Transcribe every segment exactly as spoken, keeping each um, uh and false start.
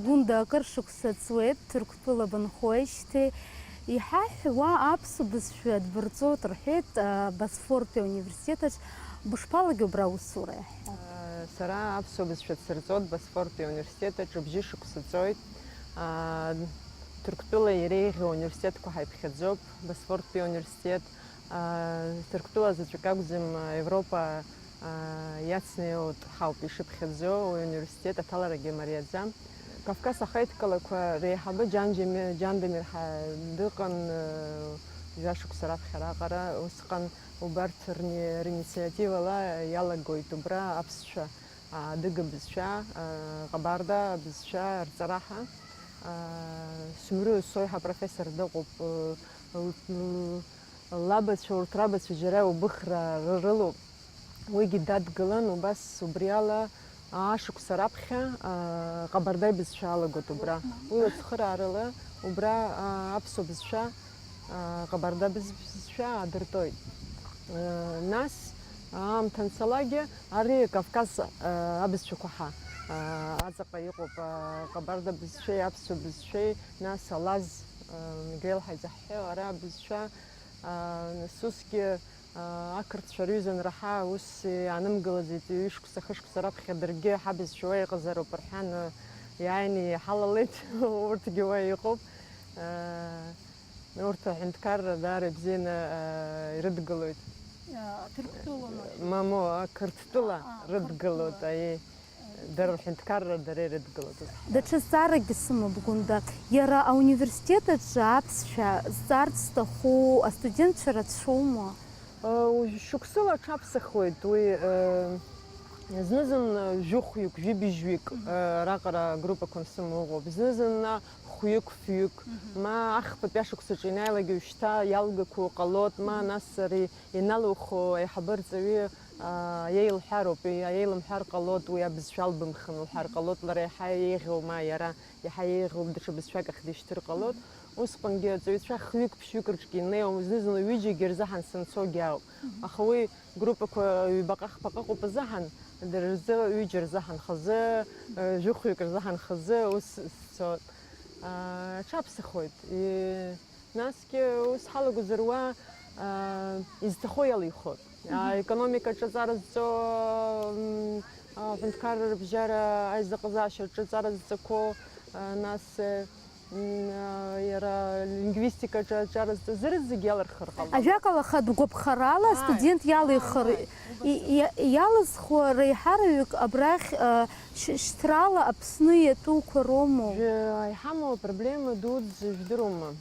Гәында, акыр шықәса ҵуеит Ҭырқәтәыла бынхоижьҭеи. Иҳаҳә, уа аԥсуа бызшәа дбырҵоит рҳәеит, а, Босфортәи ауниверситет аҿ. Бышԥалагеи убра аусура иаҳҳәо? Сара аԥсуа бызшәа дсырҵоит Босфортәи ауниверситет аҿы бжьы шықәса ҵоит. А, Ҭырқәтәылеи иареи еиӷьу ауниверситетқәа ҳаиԥхьаӡоуп, Босфортәи ауниверситет, а, Ҭырқәтәыла заҵәык акәӡам, а, Европа, а, иацнеиуеит ҳауп ишыԥхьаӡо, уи ауниверситет аҭаларагьы мариаӡам. Кавказ ахеидкылақәа реиҳабы Џьан Џьами-, Џьан Дамир-ҳа дыҟан, а, жәашықәса раԥхьа раҟара, усҟан убарҭ рни-, ринициативала иалагоит убра аԥсшәа, адыга бызшәа, а, ҟабарда бызшәа рҵараҳа. А, Сумру Соиҳа профессор дыҟоуп, а, л-, л-, лабацәа, урҭ рабацәа џьара убыхра ры-, рылоуп. Уигьы дадгылан, убас убри ала ашықәса раԥхьа, а, ҟабарда бызшәа алагоит убра. Уи уацхыраарыла убра, а, аԥсуа бызшәа, а, ҟабарда быз-, бызшәа аадыртоит. А, нас аамҭа анцалакгьы ари Кавказ, а, абызшәақәа ҳа, а, аҵаҟа иҟоуп, а, ҟабарда бызшәеи аԥсуа бызшәеи, нас алаз, а, Мигрел ҳаизаҳҳәо, ара абызшәа, а, нас усгьы, а, ақырҭцәа рҩыза анраҳа, ус иаанымгылаӡеит, ҩышықәса, хышықәса раԥхьа даргьы ҳабызшәа уа иҟазароуп рҳәан, иааины иҳалалеит, урҭгьы уа иҟоуп. А, Урҭ аҳәынҭқарра даара ибзианы, аа, ирыдгылоит. Ҭырқәтәылоума? Мамоу, Қырҭтәыла. Аа, рыдгылоит, Қырҭтәыла. Аиеи. Дара рҳәынҭқарра дара ирыдгылоит. Даҽа зҵааракгьы сымоуп, Гәында. Иара ауниверситет аҿы аԥсшәа зҵаарц зҭаху астудентцәа рацәоума? Э, уажә шықәсыла аҽаԥсахуеит уи, э, зны-зынла жәохәҩык, жәибжьҩык, Мгм. э, раҟара группақәа нсымоу ыҟоуп. Зны-зынла хәҩык, фҩык, Мгм. ма ахԥатәи ашықәсаҿы ианааилак уажәшьҭа иалгақәоу ҟалоит, ма Мгм. нас ари ианалухо аиҳабы арҵаҩы, а, иеилҳәароуп, иа-, иеилымҳәар ҟалоит, уи абызшәа албымхын лҳәар Мгм. ҟалоит, лара иаҳа еиӷьу, ма иара иаҳа еиӷьу даҽа бызшәак ахь дишьҭыр ҟалоит. Мгм. Усҟангьы аҵаҩцәа хҩык, ԥшьҩык рҿгьы инеиуам, зны-зынла ҩыџьагьы рзыҳәан санцогьы ауп. Мгм. Аха уи группақәа ҩбаҟа-хԥаҟа ыҟоуп азыҳәан, дара рзы, ҩыџьа рзыҳәан хазы, э, жәохәҩык рзыҳәан хазы ус сцоит. Аа, аҽаԥсахуеит. И-, насгьы ус ҳалагозар уа, аа, изҭаху иалихуеит. Аа, Мгм. Аекономикаҿы аҵара зҵо, м, аҳәынҭқарра рыбжьара аизыҟазаашьаҿы аҵара зҵақәо, аа, нас, э, М, а, иара лингвистикаҿы аҿар зҵаз рызегь иалырхыр ҟалап. Ажәакала, хатә гәаԥхарала Ааи, астудент иалихыр ааи, ааи, и-, убас. И-, иалызхуа реиҳараҩык абрахь, а, шь-, шьҭрала Аԥсны иатәуқәа роума? Жәа-, иҳамоу апроблема дуӡӡа жәдыруама?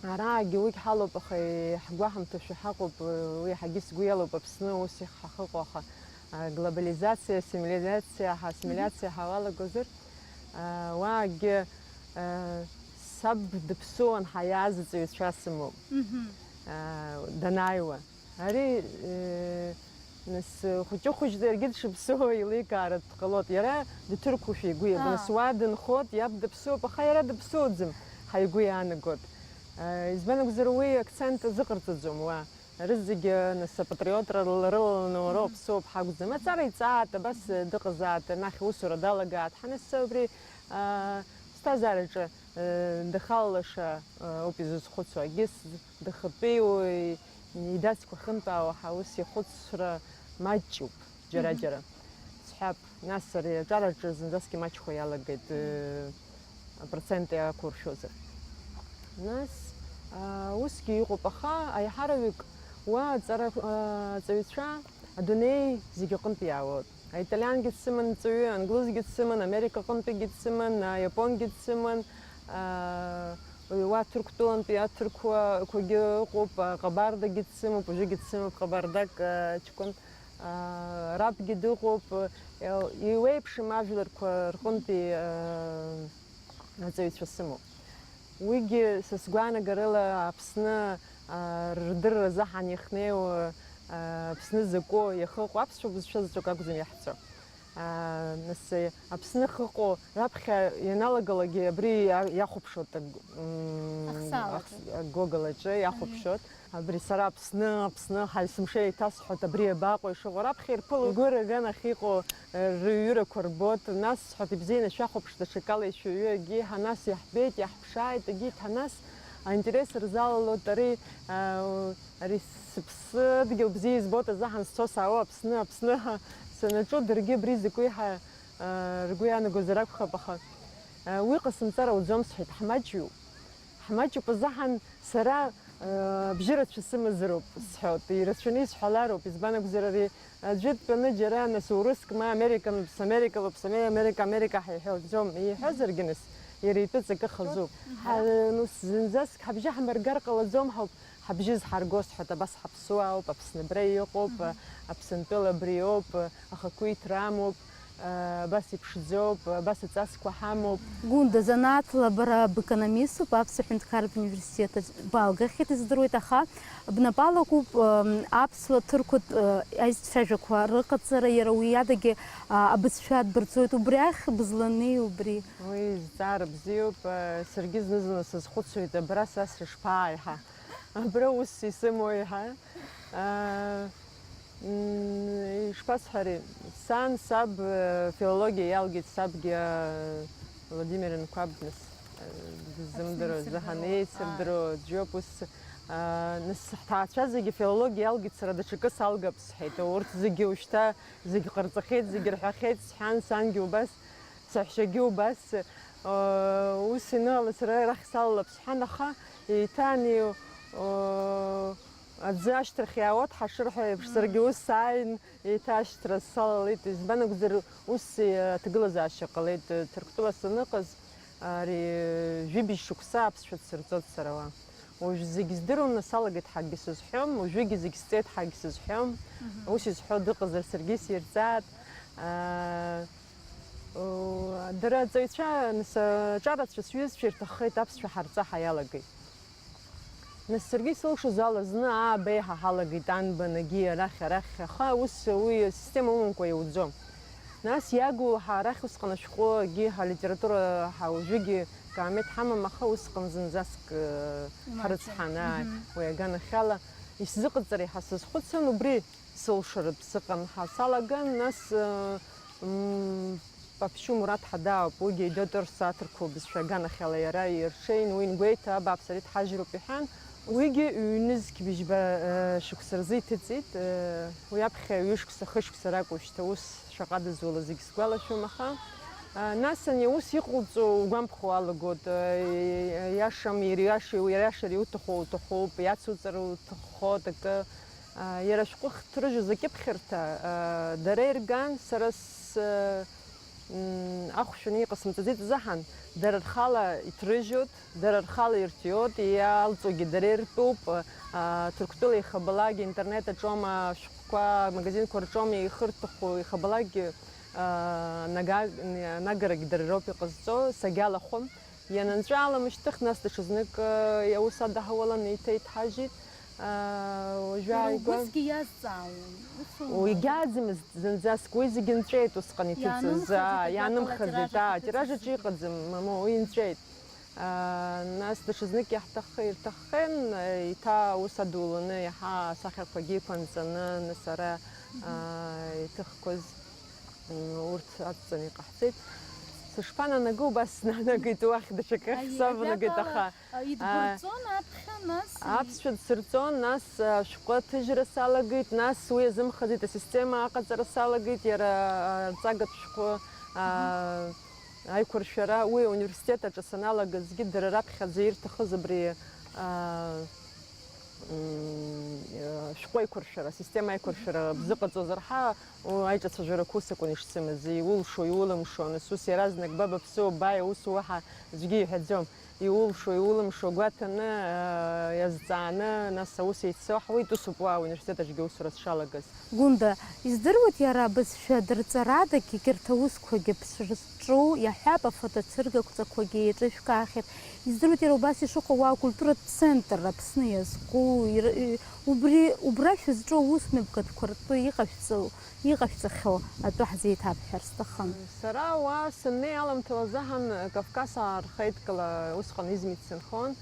Араагьы уигь ҳалоуп, аха иҳгәаҳамҭашәа ҳаҟоуп, уи иаҳагьы сгәы иалоуп, Аԥсны ус иҳахыҟоу, аха, а, глобализациа, ассимилиациа, ҳа-, ассимилиациа ҳауалагозар, Уаагьы, саб дыԥсуан ҳәа иааз аҵаҩцәа сымоуп. Мгм. Данааиуа. Ари, нас, хәыҷы-хәыҷла иаргьы дшыԥсуа еиликааратә ҟалоит. Иара дҭырқәушәа игәы иабон. Аа. Нас уа дынхоит, иаб дыԥсуоуп, аха иара дыԥсуаӡам ҳәа игәы иаанагоит. Избан акәзар, уи акцент азыҟарҵаӡом уа. Рызегьы, нас, апатриотра рылаланы уара Мгм. уаԥсоуп ҳакәӡам. Аҵара иҵаат, абас дыҟазаат, анахь усура далагааит. Ҳанассы убри, аа, ԥсҭазаараҿы, э, дахалалаша, э, ауп изызхәыцуа. Егьыс дахатәиуи идацқәа хымтәаауа ҳәа ус ихәыцра маҷуп џьара-џьара. Мгм. Сҳәап, нас ари аҿараҿы зынӡаск имаҷхо иалагеит, э, апроцент иақәыршәозар. Нас, аа, усгьы иҟоуп, аха аиҳараҩык уа аҵара, аа, аҵаҩцәа адунеи зегьы аҟынтә иаауеит. Аиталиангьы дсыман ҵаҩы, англызгьы дсыман, Америка аҟынтәигьы дсыман, аиапонгьы дсыман, аа, уа Ҭырқәтәылантәи аҭырқәақәагьы ыҟоуп, аҟабардагьы дсымоуп, уажәыгьы дсымоуп ҟабардак, аа, ҷкәын. Аа, рабгьы дыҟоуп, иа-, иуеиԥшым ажәларқәа рҟынтәи, аа, аҵаҩцәа сымоуп. Уигьы са сгәаанагарыла Аԥсны, аа, рдырра азыҳәан иахнеиуа, аа, Аԥсны закәу иахыҟоу аԥсшәа бызшәа заҵәык акәӡам иаҳҵо. Аа, нас, Аԥсны ахьыҟоу раԥхьа ианалагалакгьы абри иа-, иахәаԥшуа м, Google аҿы иахәаԥшуеит. Абри сара Аԥсны, Аԥсны, ҳаи, сымшеи еиҭасҳәоит, абри иабаҟоу ишыҟоу, раԥхьа ирԥыло, игәы рганахь иҟоу, э, рыҩрақәа рбоит, нас сҳәоит, ибзианы шәахәаԥш, даҽакала ишәыҩы, егьи ҳанас иаҳбеит, иаҳԥшааит, егьи ҳанас аинтерес рзалалоит, ари, э, ари сыԥсыдгьыл бзиа избоит азыҳәан сцо саауа Аԥсны, Аԥсны ҳәа санаҿу, даргьы абри закәи ҳәа, э, ргәы иаанагозар акәхап, аха, э, уи ҟасымҵар ауӡом, сҳәеит, ҳмаҷҩуп. Ҳмаҷуп азыҳәан сара, э, бжьы рацәа сымазароуп сҳәоит, ирацәаны исҳәалароуп, избан акәзар ари аӡәы дтәаны џьара нас урыск ма американуп, самерикалуп, самерика, америка ҳәа иҳәауӡом, иҳәозаргьы нас иара итәы ҵакы хазуп. Ҳа-, нас зынӡаск ҳабжьы ҳамыргар ҟалаӡом, ҳауп, ҳабжьы зҳарго сҳәоит, абас ҳаԥсуаауп, Аԥсны абра иҟоуп, Аԥсынтәыла абриоуп, ахақәиҭра амоуп, абас иԥшӡоуп, абас аҵасқәа ҳамоуп. Гәында, занааҭла бара бекономиступ, Аԥсуа ҳәынҭқарратә университет аҿ балгахьеит, издыруеит, аха бнапала акәуп, м, аԥсуа-ҭырқәатә, ы, аизцәажәақәа рыҟаҵара, иара уи адагьы, а, абызшәа дбырҵоит, убри ахь бызланеи убри? Уи зҵаара бзиоуп, ы, саргьы зны-зынла сазхәыцуеит, абра са сышԥааи ҳәа. Абра ус исымои ҳәа. Ыы, м, ишԥасҳәари, сан, саб, э, филологиа иалгеит, сабгьы, э, Владимир Инқәаб, нас, э, дыззымдыруа, Аԥсны зыҳәан еицырдыруа, еицырдыруа, аҳа, џьоуп ус, э, нас ҳҭаацәа зегьы филологиа иалгеит, сара даҽакы салгап, сҳәеит, урҭ зегьы ушьҭа зегь ҟарҵахьеит, зегь рҳәахьеит, сҳәан, сангьы убас, саҳәшьагьы убас, э, ус иныҟала сара арахь салалап, сҳәан, аха еиҭа ани, э, аӡы ашьҭрахь иаауа дҳашырҳәа еиԥш, саргьы ус сааин, еиҭа ашьҭра салалеит. Избан акәзар, ус, э, аҭагылазаашьа ҟалеит. Ҭырқәтәыла саныҟаз, ари, э, жәибжь шықәса аԥсшәа дсырҵоит сара уа. Уажә зегь здыруан, салагеит ҳәагьы сызҳәом, уажәыгьы зегь сҵеит ҳәагьы сызҳәом. Мгм. Ус изҳәо дыҟазар, саргьы сирҵаат. Аа, Дара аҵаҩцәа, нас, аҿарацәа сҩызцәа ирҭаххеит аԥсшәа ҳарҵаҳа иалагеит. Нас саргьы исылшоз ала зны аабеиҳа ҳалагеит, анбанагьы арахь, арахь, аха ус уи асистема умамкәа иуӡом. Нас иагу ҳа арахь усҟан ашәҟәы, агьи ҳалитература ҳа уажәыгьы каамеҭ ҳамам, аха усҟан зынӡаск, э, имаҷым, ҳрыцҳан, ааи, мгм, уи аганахьала исзыҟаҵара иаҳа сазхәыцын, убри сылшаратә сыҟан ҳәа салаган, нас, э, м, Ԥаԥшьу Мураҭ ҳадаауп, уигьы идотор сааҭырқәа бызшәа аганахьала иара ирҽеин, уи ингәеиҭа, абааԥс, ари дҳажьроуп иҳәан, уигьы ҩнызқь быжьба, э, шықәса рзы иҭыҵит, э, уи аԥхьа ҩышықәса, хышықәса ракәу шьҭа ус шаҟа дызула зегь сгәалашәом, аха, э, нас ани аус иҟауҵо угәамԥхо уалагоит, э, иашам, ириашеи, ириашар иуҭаху уҭахуп, иацуҵар уҭаххоит акы, Иара ашәҟәы хҭрыжьыз акьыԥхьырҭа дара ирган, сара с-, м, ахәшәаны иҟасымҵаӡеит азыҳәан, дара рхала иҭрыжьуеит, дара рхала ирҭиуеит, иалҵуагьы дара иртәуп. Ҭырқәтәыла ихабалак, интернет аҿоума ашәҟәқәа, амагазинқәа рҿоума ихырҭаху ихабалакгьы, нага-, нагарагь дара роуп иҟазҵо, сагьалахәым. Ианынҵәаалам шьҭых, нас даҽазнык, э, аус адаҳауалан еиҭа иҭҳажьит. Э, уажәы Иара ааигәа убысгьы иазҵаауан, ус аума? Уигьы аӡамызт зынӡаск, уи зегьы нҵәеит усҟан иҭыҵыз, Иаанымхаӡеит, аа, акы иаанымхаӡеит, акала аа, атираж аҿы иҟаӡам, мамоу, уи нҵәеит. Э, нас даҽазнык иаҳҭаххеи-, ирҭаххеин, э, еиҭа аус адуланы, иаҳа асахьақәагьы иқәанҵаны, нас ара, Мгм. э, иҭыхқәаз Урҭ адҵаны иҟаҳҵеит. Сышԥананаго, убас снанагеит, уахь даҽакы Аиеи, савнагеит, абиакала, аха, а, идбырҵон аԥхьа, нас, а, аԥсшәа дсырҵон, нас, а, ашәҟәы аҭыжьра салагеит, нас уи азымхаӡеит, асистема аҟаҵара салагеит, иара, а, арҵагатә шәҟәы, а, Мгм. аиқәыршәара, уи ауниверситет аҿы саналагазгьы, дара раԥхьаӡа ирҭахыз абри, а, м, э, шәҟәы аиқәыршәара, асистема аиқәыршәара бзыҟаҵозар ҳәа, у, аиҿацәажәарақәа ус акәын ишсымаз, иулшо, иулымшо, нас ус иаразнак ба баԥсыуоуп, бааи, аус уа ҳәа аӡәгьы иҳәаӡом, иулшо, иулымшо гәаҭаны, э, иазҵааны, нас аус еиццо ҳауеит, усоуп уа ауниверситет аҿгьы аусура сшалагаз. Гәында, издыруеит иара абызшәа дырҵарадагь егьырҭ аусқәагьы ԥсра зҿу, иаҳҳәап, афотоцәыргақәҵақәагьы еиҿышәкаахьеит. Издыруеит иара убас ишыҟоу уа акультуратә центр Аԥсны иазку, ир-, и-, убри, убра шәызҿу аус мҩаԥгатәқәа ртәы иҟашәҵо, иҟашәҵахьоу атәы ҳзеиҭабҳәар сҭахын. Сара уа саннеи аламҭалазы ҳан Кавказ аархеит, кала усҟан Измит сынхон.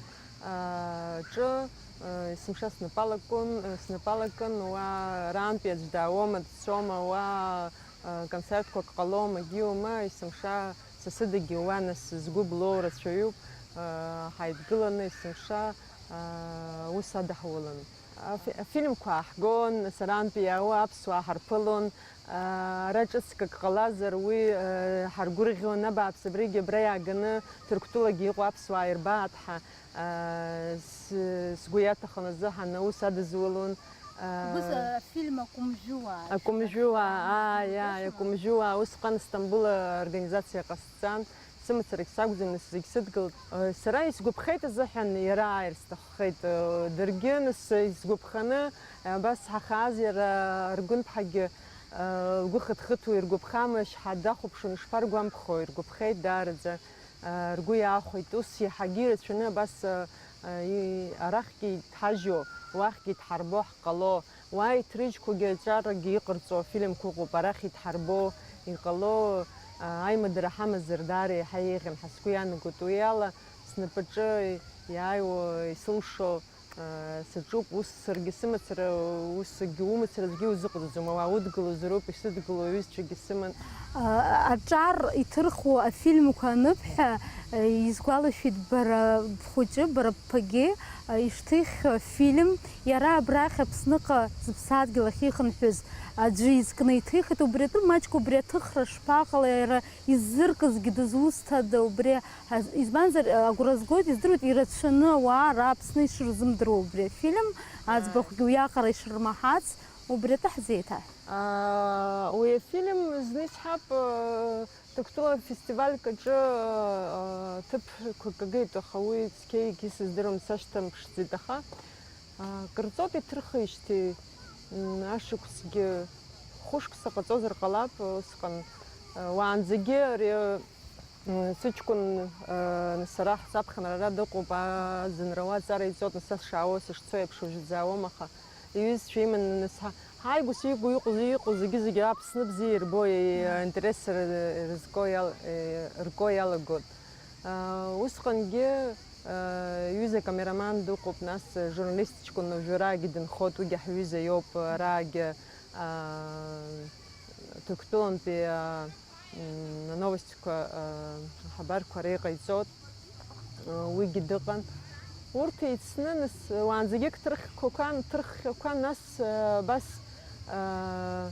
Аҿы, э, есымша снапы алакын, э, снапы алакын, уа арантәи аӡә даауама, дцома, уа, э, концертқәак ҟалома, гиума, есымша сасыдагьы уа, нас, згәы блоу рацәаҩуп, э, ҳаидгыланы есымша, э, аус адаҳулан. Афи-, афильмқәа ааҳгон, нас арантәи иаауа аԥсуаа ҳарԥылон, э, ара ҿыцк ак ҟалазар, уи, э, ҳаргәырӷьон, абааԥс, абригьы абра иааганы Ҭырқәтәылагьы иҟоу аԥсуаа ирбааит ҳәа. Сгәы иаҭахын азыҳәан аус адызулон. Убыс афильм Акәымжәыуаа. Акәымжәыуаа, ааи, ааи, Акәымжәыуаа, усҟан Стамбул аорганизациа ҟасҵан, сымацарагь сакәӡам, нас зегь сыдгылт. Сара исгәаԥхеит азыҳәан иара ааир сҭаххеит. Даргьы нас исгәаԥханы, абас ҳахааз иара Аргәынԥҳагьы лгәы хыҭхыҭуа иргәаԥхама, шьҳа дахәаԥшуан, ишԥаргәамԥхо, иргәаԥхеит даараӡа. Ргәы иаахәеит, ус иаҳагьы ирацәаны абас, и-, арахьгьы иҭҳажьу, уахьгьы иҭҳарбо ҳҟало, уа иҭрыжьқәагьы аҿарагьы иҟарҵо афильмқәа ыҟоуп, арахь иҭҳарбо, иҟало, аимадара ҳамазар даара иаҳа еиӷьын ҳәа сгәы иаанагоит. Уи ала снапаҿы иааиуа, исылшо, саҿуп, ус саргьы сымацара, усгьы умацара аӡәгьы узыҟаҵаӡом, ауаа удгылозароуп, исыдгыло аҩызцәагьы сыман. Аҿар иҭырхуа афильмқәа аныбҳәа, исгәалашәеит бара бхәыҷы, бара бԥагьы, ишҭиххьоу афильм, иара абрахь Аԥсныҟа зыԥсадгьыл ахьихынҳәыз аӡәы изкны иҭихит, убри атәы маҷк убри аҭыхра шԥаҟалеи, иара иззыркызгьы дызусҭада убри? Избанзар, агәра згоит, издыруеит, ирацәаны ауаа ара Аԥсны ишырзымдыруа убри афильм, аӡбахәгьы уиаҟара ишырмаҳац, убри атәы ҳзеиҭаҳә. Уи афильм зны исҳәап, Ҭырқәтәыла фестивальк аҿы, ҭыԥқәак агеит, аха уи цқьа егьи сыздырам, сашьҭамԥшӡеит, аха, Ҟарҵоит иҭырхижьҭеи, м, ашықәсгьы хәышықәса ҟаҵозар ҟалап, усҟан, э, уаанӡагьы ари, м, сыҷкәын, э, сара саԥхьан ара дыҟоуп, азынра уа аҵара иҵоит, нас сшаауа, сышцо еиԥш уажәы дзаауам, аха иҩызцәа иманы, нас, ҳа-, ҳааигәа сигәа иҟоу, иҟоу зегьы-зегьы Аԥсны бзиа ирбо, и-, аинтерес р-, рызко иал-, э, рго иалагоит. Э, усҟангьы Ҩыза камераман дыҟоуп, нас журналист ҷкәын уажәы араагьы дынхоит, уигьы ҳҩыза иоуп, араагьы, аа, Ҭырқәтәылантәи, аа, м, ановостьқәа, аа, аҳабарқәа ара иҟаиҵоит, уигьы дыҟан. Урҭ еицны, нас, уаанӡагьы ҭырхқәақәан, ҭырхқәан, нас, аа, абас, аа,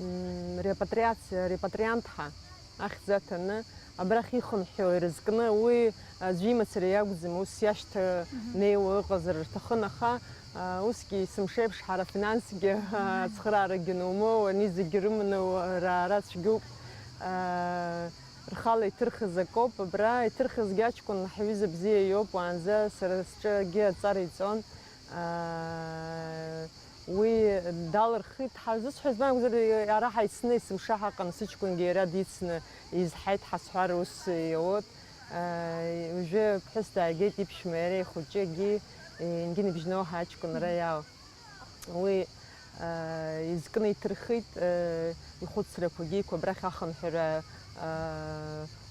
м, репатриациа, репатриант ҳәа. Ахьӡ аҭаны, абрахь ихынҳәуа ирызкны, уи аӡәы имацара иакәӡам, ус иашьҭанеиуа ыҟазар рҭахын, аха, а, усгьы есымша еиԥш ҳара афинансгьы, а, ацхыраарагьы анумоу, ани зегьы рыманы уа-, ра-, ара цәгьоуп. А, рхала иҭырхыз акоуп, абра иҭырхызгьы аҷкәын ҳҩыза бзиа иоуп, уаанӡа сара сҿы акгьы аҵара иҵон. А, Уи далырхит, ҳазусҳәаз мамзар, ара ҳаицны есымша ҳаҟан, сыҷкәынгьы иара дицны изҳаит, ҳасҳәар ус иауеит. Уажәы ԥҳәыс дааигеит, иԥшәма иара ихәыҷы, егьи ингьы ныбжьноуҳа аҷкәынра иаау. Уи изкны иҭырхит, ихәыцрақәагьы иқәа абрахь ахынҳәра,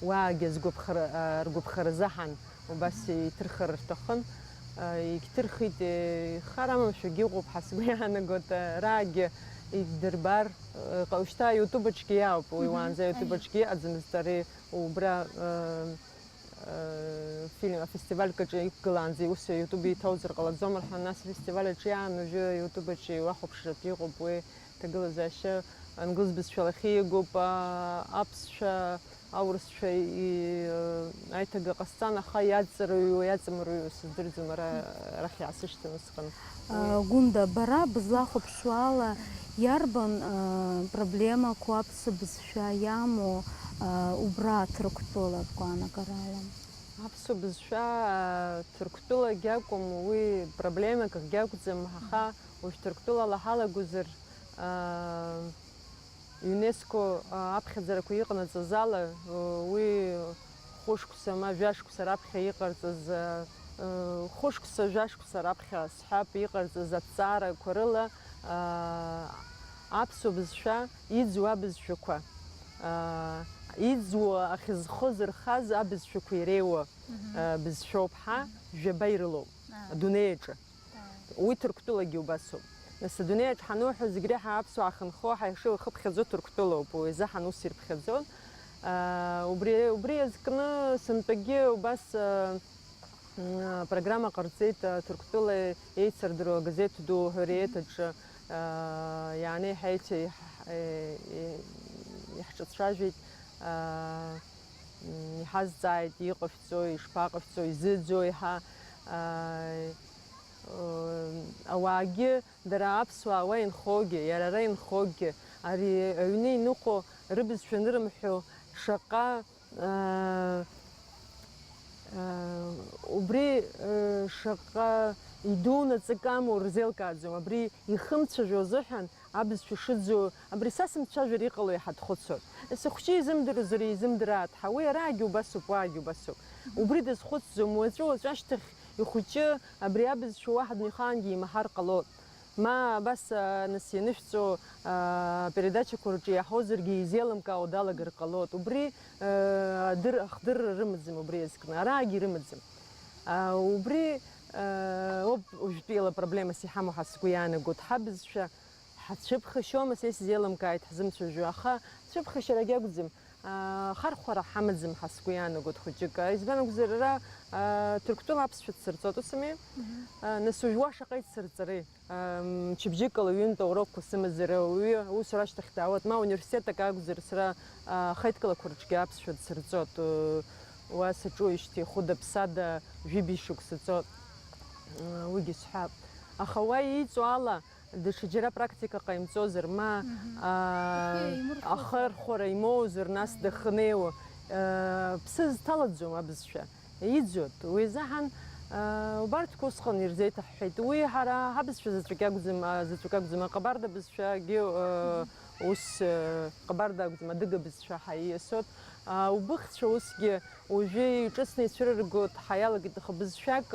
уаагьы згәаԥхар-, ргәаԥхаразы ҳан. Убас иҭырхыр рҭахын, егьҭырхит, ихар амамшәагьы ыҟоуп ҳәа сгәы иаанагоит, араагьы иддырбар, ҟа-, шьҭа YouTube аҿгьы иаауп, уи Мгм. уаанӡа YouTube Аиеи. аҿгьы иҟаӡамызт ари, убра, э, э, фильм, афестивальк аҿы иқәгылаанӡа ус YouTube иҭоуҵар ҟалаӡом рҳәан, нас афестиваль аҿы иаан уажәы YouTube аҿы иуахәаԥшратә иҟоуп уи ҭагылазаашьа, англыз бызшәала ахьигоуп, а, аԥсшәа, аурысшәа и-, аиҭага ҟасҵан, аха иаҵарыҩуа, иаҵамырҩуа сыздырӡом, ара, арахь иаасышьҭын усҟан. А, Гәында, бара бызлахәаԥшуа ала, иарбан, а, проблемақәоу аԥсуа бызшәа иамоу, а, убра Ҭырқәтәыла бгәаанагарала? Аԥсуа бызшәа, а, Ҭырқәтәылагь акәым, уи проблемак акгьы акәӡам, аха уажә Ҭырқәтәылала ҳалагозар, а, ЮНЕСКО аԥхьаӡарақәа иҟанаҵаз ала, уи хәышықәса ма жәашықәса раԥхьа иҟарҵаз, хәышықәса, жәашықәса раԥхьа сҳәап, иҟарҵаз аҭҵаарақәа рыла, аԥсуа бызшәа иӡуа абызшәақәа, Иӡуа, ахьызхо зырхаз абызшәақәа иреиуа, Мгм. э, бызшәоуп ҳа, Мгм. жәаба ирылоуп Аа. адунеи аҿы. Аа. Уи Ҭырқәтәылагьы убасоуп. Нас адунеи аҿы ҳануҳәо, зегь реиҳа аԥсуаа ахьынхо, ҳаиша ихыԥхьаӡо Ҭырқәтәылоуп, уи азы ҳан ус ирԥхьаӡон. Аа, убри, убри иазкны сынтәагьы убас, э, м, программа ҟарҵеит, э, Ҭырқәтәыла еицырдыруа агазеҭ ду Ҳәариеҭ аҿы, э, иаанеиҳаит, еиҳ-, э, э, иаҳҿацәажәеит, э, м, иҳазҵааит, иҟашәҵои, ишԥаҟашәҵои, изыӡуи ҳәа, э, э, ауаагьы дара аԥсуаа уа инхогьы, иара ара инхогьы, ари аҩны иныҟәо рыбызшәа анырымҳәо шаҟа, аа, аа, убри, э, шаҟа идуны ҵакы амоу рзеилкааӡом. Абри ихымцәажәо азыҳәан абызшәа шыӡу, абри са сымцәажәар иҟало иаҳа дхәыцуан. Сыхәҷы изымдыруазар изымдыраат ҳәа, уи араагьы убасоуп, уаагьы убасоуп. Убри дазхәыцӡом, уаҵәы-уаҵәы ашьҭахь ихәыҷы абри абызшәа уаҳа дунеихаангьы имаҳар ҟалоит. Ма абас, а, нас ианышәҵо, а, апередачақәа рҿы иаҳозаргьы изеилымкаауа далагар ҟалоит. Убри, а, адыр-, ахдырра рымаӡам убри иазкны, араагьы ирымаӡам. А, убри, а, ауп уажәтәи ала проблемас иҳамоу ҳәа сгәы иаанагоит. Ҳабызшәа ҳацәыԥхашьома, са исзеилымкааит ҳзымцәажәо, аха цәыԥхашьарагьы акәӡам. Аа, хархәара ҳамаӡам ҳәа сгәы иаанагоит хәыҷык. Избан акәзар, ара, аа, Ҭырқәтәыла аԥсшәа дсырҵоит, ус ами? Мгм. Аа, нас уажә уа шаҟа ицсырҵари? Аа, мчыбжьыкала ҩынтә аурокқәа сымазар, уи ус рашьҭахь даауеит. Ма университетак акәзар, сара, аа, ахеидкылақәа рҿгьы аԥсшәа дсырҵоит. Уа саҿуижьҭеи хәыда-ԥсада жәибжь шықәса ҵоит. Аа, уигьы сҳәап. Аха уа ииҵо ала, даҽаџьара апрактика ҟаимҵозар, ма, Мгм. аа, Ихы еимырхәозар. Ахырхәара имоузар, нас Аиеи. Дахнеиуа, аа, ԥсы зҭалаӡом абызшәа. Иӡуеит. Уи азыҳәан, аа, убарҭқәа усҟан ирзеиҭаҳҳәеит. Уи ҳара ҳабызшәа заҵәык иакәӡам, аа, заҵәык акәӡам, аҟабарда бызшәагьы, аа, Мгм. ус, аа, ҟабарда акәӡам, адыга бызшәа ҳаиасоит. Аа, убыхцәа усгьы уажәы иҿыцны ицәырыргоит, ҳаиалагеит, аха бызшәак,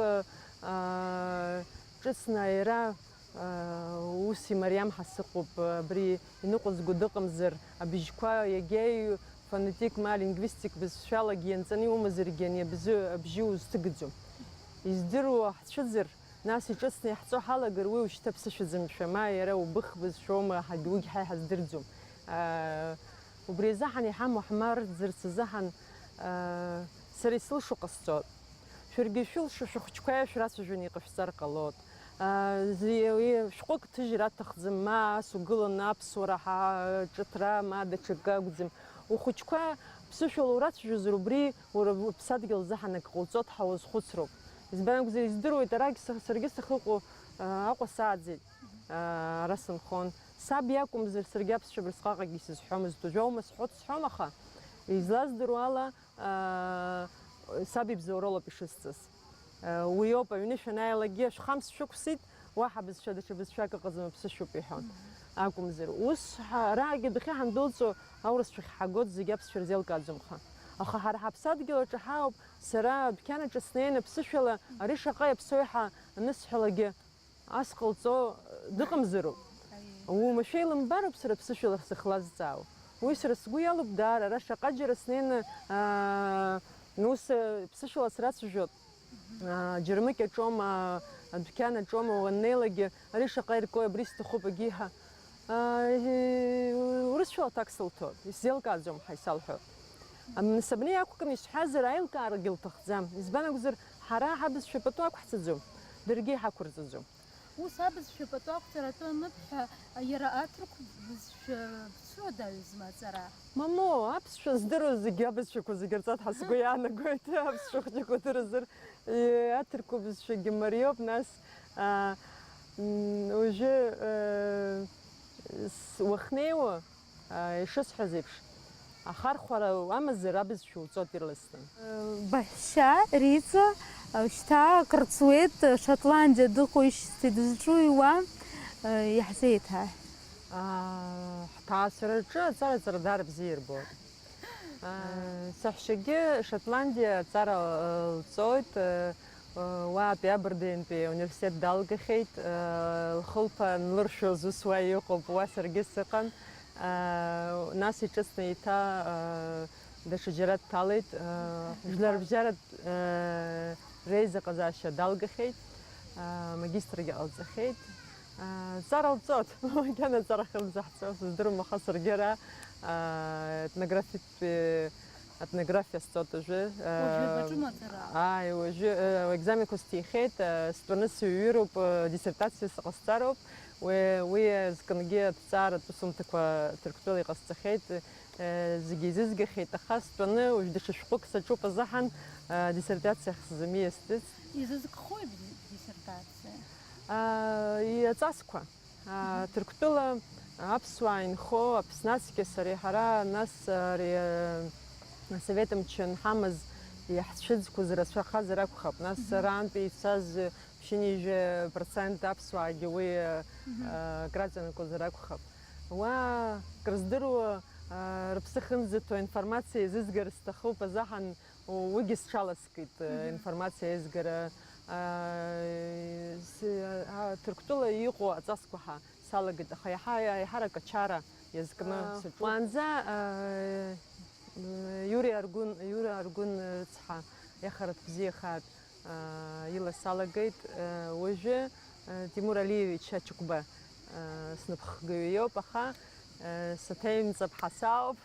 аа, ҿыцны аира Ус имариам ҳәа сыҟоуп, абри иныҟәызго дыҟамзар, абжьқәа иагьа фонетик ма лингвистик бызшәалагьы ианҵаны иумазаргьы, ани абзы-, абжьы узҭыгаӡом. Издыруа ҳцәыӡыр, нас иҿыцны иаҳҵо ҳалагар, уи ушьҭа ԥсышәаӡамшәа, ма иара убых бызшәоума, ҳагь-, уигь ҳа иҳаздырӡом. Убри азыҳәан иҳамоу ҳмарӡырц азыҳәан, сара исылшо ҟасҵоит. Шәаргьы шәылшо шәыхәыҷқәа шәрацәажәаны иҟашәҵар ҟалоит. Зи-, уи шәҟәык ҭыжьра аҭахӡам, ма ас угыланы аԥсуара ҳа-, ҿыҭра, ма даҽакы акәӡам. Ухәыҷқәа ԥсышәала урацәажәозар, убри уара уԥсадгьыл азыҳәан акы ҟауҵоит ҳәа уазхәыцроуп. Избан акәзар, издыруеит, арагь са-, саргьы сахьыҟоу, а, Аҟәа сааӡеит, а, ара сынхон. Саб иакәымзар, саргьы аԥсшәа абырсҟаҟагьы исызҳәомызт. Уажәоума сҳәо, сҳәом, аха излаздыруа ала, Аа, саб ибзоуралоуп ишысҵаз. Уи ауп, аҩны шәанааилакгьы, шәхамс шәықәсит, уаҳа бызшәа, даҽа бызшәак ыҟаӡам, аԥсышәоуп иҳәон. Акәымзар, ус ҳа-, араагьы адәахьы ҳандәылҵуа, аурысшәахь ҳагоит, зегь аԥсшәа рзеилкааӡом ҳәа. Аха ҳара ҳаԥсадгьыл аҿы ҳаауп, сара адәқьан аҿы снеины аԥсышәала ари шаҟа иаԥсоу ҳәа анысҳәалакгьы, Ас ҟалҵо дыҟамзароуп. Аиеи. Уамашәа илымбароуп сара ԥсышәала сыхлазҵаауа. Уи сара сгәы иалоуп даара, ара шаҟаџьара снеины, аа, ус, э, ԥсышәала срацәажәоит. Аа, џьармыкьа аҿоума, адәқьан аҿоума, уаннеилагьы, ари шаҟа иркои, абри сҭахуп, егьиҳәа. Аа, э, урысшәала аҭак сылҭоит, исзеилкааӡом ҳәа исалҳәо. Ам, нас абни иақәкны исҳәазар, аилкаарагьы лҭахӡам. Избан акәзар, ҳара ҳабызшәа пату ақәҳҵаӡом, даргьы иҳақәырҵаӡом. Ус абызшәа пату ақәҵара атәы аныбҳәа, иара аҭырқә бызшәа бцәыуадаҩызма аҵара? Мамоу, аԥсшәа здыруаз зегьы абызшәақәа зегьы рҵоит ҳәа сгәы иаанагоит, аԥсшәа хәҷык удыруазар, э, аҭырқәа бызшәагьы мариоуп, нас, а, м, уажәы, э, с-, уахнеиуа, Ишысҳәаз еиԥш, ахархәара уамазар, абызшәа уҵоит ирласны. Баҳәшьа Риҵа шьҭа акыр ҵуеит, Шотландиа дыҟоижьҭеи дызҿуи уа, иаҳзеиҭаҳәа. Ҳҭаацәараҿы аҵара ҵара даара бзиа ирбоит. Саҳәшьагьы Шотландиа аҵара лҵоит. Уаатәи Абердинтәи ауниверситет далгахьеит, лхылԥа анлыршәоз ус уа иҟоуп, уа саргьы сыҟан. Нас иҿыцны еиҭа даҽа џьара дҭалеит, аа, жәларбжьаратә, аа, реизыҟазаашьа далгахьеит, аа, магистргьы ҟалҵахьеит. Аа, ҵара лҵот, макьана ҵара хьымӡаҳҵо, сыздырам, аха саргьы ара, аа, етнографиатәи, етнографиа сҵот уажәы. Уажәы Аа, баҿума ҵара? Ааи, уажәы, э, аекзаменқәа сҭихьеит, э, стәаны сыҩҩыроуп, э, диссертациа сҟасҵароуп. Уи, уи азкынгьы аҭҵааратә усумҭақәа Ҭырқәтәыла иҟасҵахьеит. Э, зегьы еизызгахьеит, аха стәаны уажә даҽа шәҟәык саҿуп азыҳәан, э, диссертациа хсызамиа сдыц. Изызкхои диссертациа? А, и-, аҵасқәа. А, Ҭырқәтәыла аԥсуаа инхо Аԥсны ацкьа сареи ҳара, нас, ари, а, асовет мчы анҳамаз иаҳцәыӡқәаз рацәахазар акәхап, нас арантәи ицаз ԥшьынҩажәа процент аԥсуаагьы уи, а, а, краҵанакуазар акәхап. Уа, крыздыруа, а, рыԥсы хынзыҭо информациа еизызгар сҭахуп азыҳәан, уигьы сҽаласкит, э, информациа еизгара. А, с-, а, Ҭырқәтәыла иҟоу аҵасқәа ҳа салагеит, аха иаҳа, еиҳарак ачара иазкны саҿуп. Уаанӡа, а, Иури Аргәын, Иури Аргәын рыцҳа, иахаратә бзиахааит, а, ила салагеит. А, уажәы, а, Тимур Алиевич Ачыгәба, а, сныԥхгаҩы иоуп, аха, а, саҭеимҵап ҳәа саауп.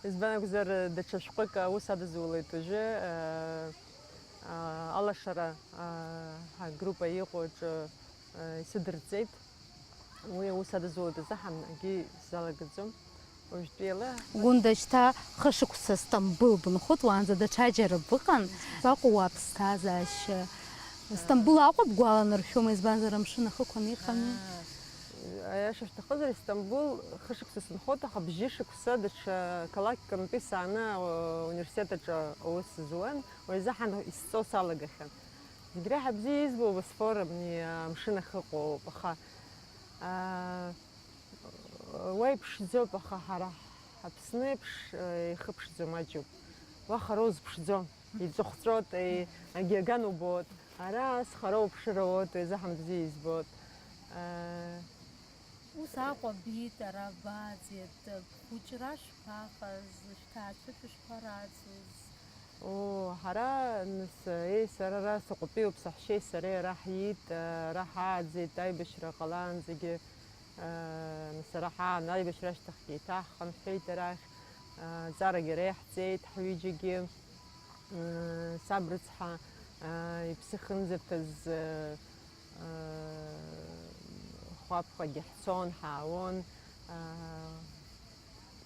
Избан акәзар, даҽа шәҟәык аус адызулеит уажәы, а, а, алашара, а, ҳгруппа иҟоу аҿы, а, исыдырҵеит. Уи аус адызулеит азыҳәан акгьы сзалагаӡом. Уажәтәи ала. Гәында, шьҭа хышықәса Стамбыл бынхоит, уаанӡа даҽаџьара быҟан. Баҟоу уа аԥсҭазаашьа? Стамбыл Аҟәа бгәаланаршәома, избанзар амшын ахықәан иҟами? Аиаша шәҭахызар, Истамбул хышықәса сынхоит, аха бжьышықәса даҽа қалақькантәи сааны, а, университет аҿы аус зуан, уи азыҳәан исҵо салагахьан. Зегь реиҳа бзиа избо Босфор абни амшын ахь ыҟоуп, аха, а, уа иԥшӡоуп, аха ҳара Аԥсны еиԥш, а, ихы ԥшӡом, аџьоуп. Уа хароу зыԥшӡом, иҵәахҵәот, и-, агьаган убот. Ара ас хароу ԥшыроуот, уи азыҳәан бзиа избот. А, Ус Аҟәа биит, ара бааӡеит, бхәыҷра шԥаҟаз, шәҭаацәа шәышԥараӡоз? О, ҳара, нас, еи, сара ара Аҟәатәиуп, саҳәшьеи сареи ара ҳиит, ара ҳааӡеит, аибашьра ҟалаанӡагьы, нас, ара ҳаан, аибашьра ашьҭахьгьы еиҭаҳхынҳәит арахь, аҵарагьы ара иаҳҵеит ҳҩыџьагьы. Саб рыцҳа, иԥсы хынзырҭаз, хәаԥхагьы ҳцон, ҳаауон.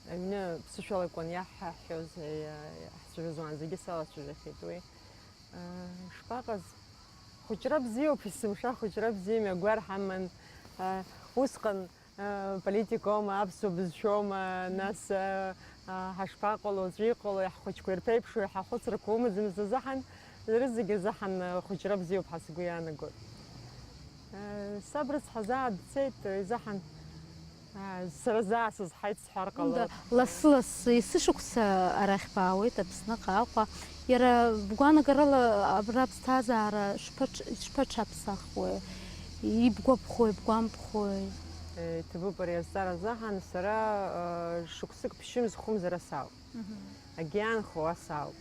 Аҩны ԥсышәала акәын иаҳҳәоз, иаҳцәажәоз, уаанӡагьы салацәажәахьеит уи. Шԥаҟаз? Хәыҷра бзиоуп, есымша хәыҷра бзиа, мҩагәар ҳаман. Усҟан политикоума, аԥсуа бызшәоума, нас ҳашԥаҟало, уаҵәы иҟало, ҳхәыҷқәа ирԥеиԥшу, ҳахәыцрақәа умаӡамыз азыҳәан, рызегьы азыҳәан хәыҷра бзиоуп ҳәа сгәы иаанагоит. Саб рыцҳа заа дцеит, изыҳәан, сара заа сызҳаит сҳәар ҟалоит. Лассы-лассы, есышықәса арахь баауеит, Аԥсныҟа Аҟәа. Иара бгәаанагарала абра аԥсҭазаара шԥаҽ-, шԥаҽаԥсахуеи? Ибгәаԥхои, бгәамԥхои? Иҭабуп ари азҵаара азыҳәан, сара, шықәсык ԥшьымз-хәымз ара саауп. Агьаанхо уа саауп.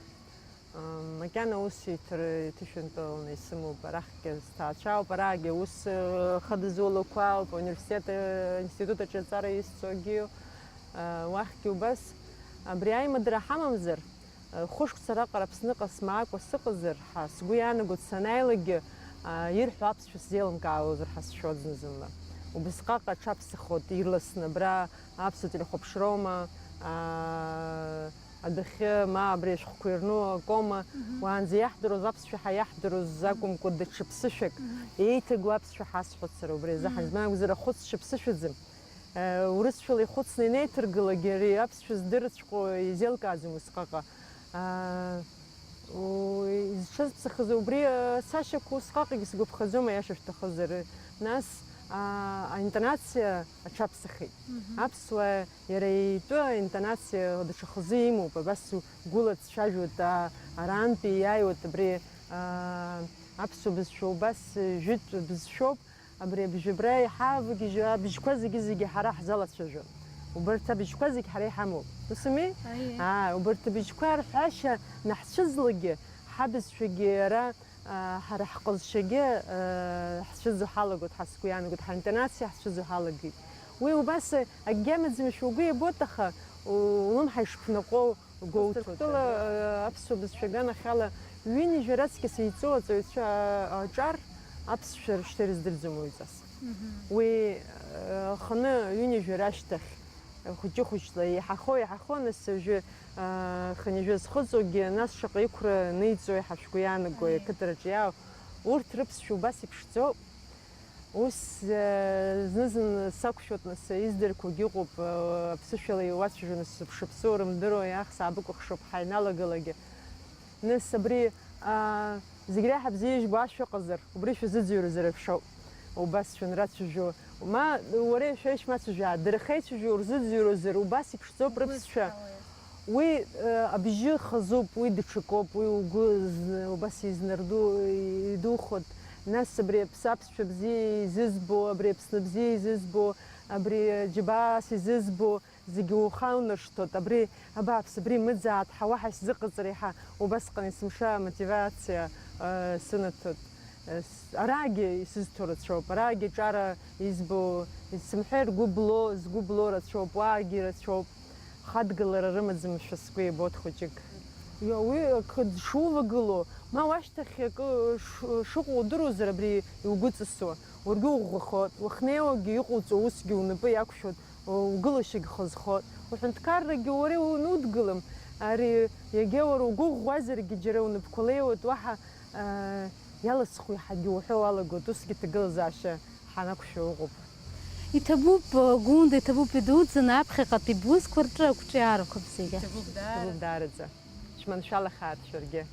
Макьана ус иҭыр-, иҭышәынтәаланы исымоуп, арахьгьы сҭаацәа ауп, араагьы аус, э, хадызулақәа ауп, ауниверситет, э, аинститут аҿы аҵара исҵогьы, э, уахьгьы убас. Абри аимадара ҳамамзар, э, хәышықәса раҟара Аԥсныҟа смаакәа сыҟазар ҳәа сгәы иаанагоит, санааилакгьы, э, ирҳәо аԥсшәа сзеилымкаауазар ҳәа сшәоит зны-зынла. Убысҟак аҽаԥсахот ирласны абра аԥсуа телехәаԥшроума, э, адәахьы, ма абри ашәҟәқәа ирну акома, уаанӡа иаҳдыруаз, аԥсшәа ҳа иаҳдыруаз акәымкәа, даҽа ԥсышәак еиҭагоу аԥсшәа ҳасҳәоит сара убри азыҳәан. Избан акәзар, ахәыцшьа ԥсышәаӡам. Э, урысшәала ихәыцны инеиҭыргылагьы, ари аԥсшәа здырҵәҟьо изеилкааӡом усҟаҟа. А, у-, изҽызԥсахыз убри, а, сашьақәа усҟаҟагьы сгәаԥхаӡом, аиаша шәҭахызар. Нас, а, аинтонациа аҽаԥсахит. Аԥсуаа Иара итәы аинтонациа даҽа хазы имоуп, абас гәыла дцәажәоит, а, арантәи иааиуеит абри, а, аԥсуа бызшәа убас, э, жәытә бызшәоуп, абри абжьы абра иҳавагьежьуа абжьқәа зегьы-зегьы ҳара ҳзалацәажәон. Убарҭ абыжьқәа зегь ҳара иҳамоуп. Ус ами? Аиеи. Аа, убарҭ абыжьқәа рҳәашьа наҳцәыӡлакгьы, ҳабызшәагьы ара, аа, ҳара ҳҟазшьагьы, аа, ҳцәыӡу ҳалагоит, ҳа сгәы иаанагоит, ҳинтонациа ҳцәыӡу ҳалагеит. Уи убас акгьы амаӡамшәа угәы иабоит, аха улымҳа ишԥнаҟәоу угәоуҭоит. Ҭырқәтәыла, аа, аԥсуа бызшәа аганахьала ҩынҩажәа раҵкьыс еиҵоу аҵаҩцәа, аа, аҿар аԥсшәа шьҭа ирыздырӡом уаҩҵас. Мгм. Уи, аа, ханы ҩынҩажәа рашьҭахь, хәыҷы-хәыҷла еиҳахо, еиҳахо, нас уажәы, аа, хынҩажәа зхыҵуагьы, нас шаҟа иқәра ныҵуеи ҳәа шәгәы иаанагои, аиеи, ақыҭараҿы иаау, урҭ рыԥсшәа убас иԥшӡоуп. Ус, аа, зны-зынла сақәшәоит, нас издырқәогьы ыҟоуп, аа, аԥсышәала иуацәажәо, нас сыԥшыԥсу рымдыруа, иаах, саабыкәыхшоуп ҳаиналагалагьы. Нас абри, аа, зегь реиҳа бзиа ижәбо ашәа ыҟазар, убри шәазыӡырҩуазар ашәшоуп. Убас шәанрацәажәо, ма уареи шәареи шәмацәажәаа, дара ахьеицәажәо урзыӡырҩуазар, убас иԥшӡоуп рыԥсшәа. Уи, э, абжьы хазуп, уи даҽакоуп, уи угәы зны, убас изнарду-, идухоит. Нас абри аԥс-, аԥсшәа бзиа изызбо, абри Аԥсны бзиа изызбо, абри џьабаас изызбо, зегьы ухаунаршҭуеит. Абри, абааԥс, абри мыӡааҭ ҳа уаҳа исзыҟаҵар иаҳа убасҟан есымша амотивациа, э, сынаҭоит. Э, с-, араагьы исызҭо рацәоуп, араагьы ҿара избо, исымҳәеи, ргәы бло, згәы бло рацәоуп, уаагьы рацәоуп. Хадгалара рымаӡамшәа сгәы иабоит хәыҷык. Иа, уи акы дшувагылоу, ма уашьҭахь акы ш-, шыҟоу удыруазар абри иугәыҵысуа, уаргьы уӷәӷәахоит, уахнеиуагьы иҟоуҵо усгьы унапы иақәшәоит, угылашьагь хазхоит, уҳәынҭқаррагьы уара иунудгылам, ари иагьа уара угәы ӷәӷәазаргьы џьара унапқәа леиуеит, уаҳа, аа, иаласху иаҳагьы уҳәо уалагоит, усгьы ҭагылазаашьа ҳанақәшәо ыҟоуп. Иҭабуп, Гәында, иҭабуп идуӡӡаны аԥхьаҟатәи бусқәа рҿы ақәҿиарақәа зегьы. Иҭабуп даараӡа. Шәманшәалахааит шәаргьы.